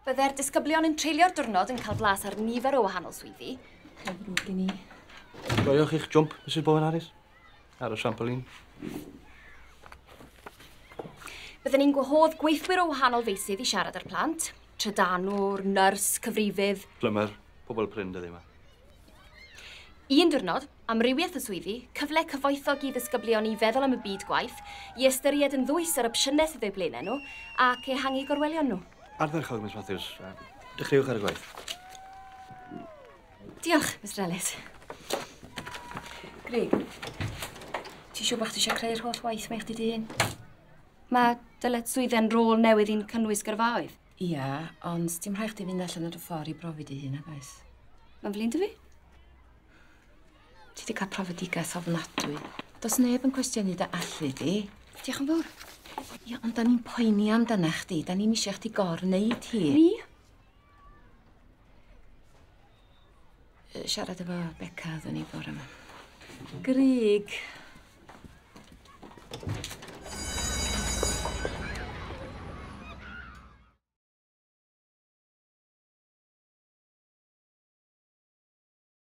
Bydde'r disgyblion yn treulio'r diwrnod yn cael blas ar nifer o wahanol swyddi. Mae'n ddrwg gen i. Joiwch eich jump, Mrs Bowen Harris. Ar y trampolin. Bydden ni'n gwahodd gweithwyr o wahanol feysydd i siarad â'r plant. Trydanwr, nyrs, cyfrifydd. Plymar, pobl prin dyddi yma. Un diwrnod, amrywiaeth o swyddi, cyfle cyfoethog i ddisgyblion i feddwl am y byd gwaith, i ystyried yn ddwys yr opsiynau sydd o'u blaenau nhw, ac ehangu gorwelion nhw. Ardderchog, Miss Matthews. Dechreuwch ar y gwaith. Diolch, Mr Ellis. Grig, ti siŵr bod chdi eisiau creu'r holl waith mae chdi dy hun? Mae dyletswyddau'n rôl newydd i'n cynnwys gyrfaoedd. Ia, ond dim rhaid chdi fynd allan ar y ffordd i brofi dy hun, nag oes? Mae'n flin dy fi? Ti wedi cael profedigaeth ofnadwy. Does neb yn cwestiynu dy allu di. Diolch yn fawr. Ia, ond da ni'n poeni amdana chdi. Da ni'n eisiau chdi gor-wneud hi. Ni? Siarad efo Beca oeddwn i bore yma. Grig,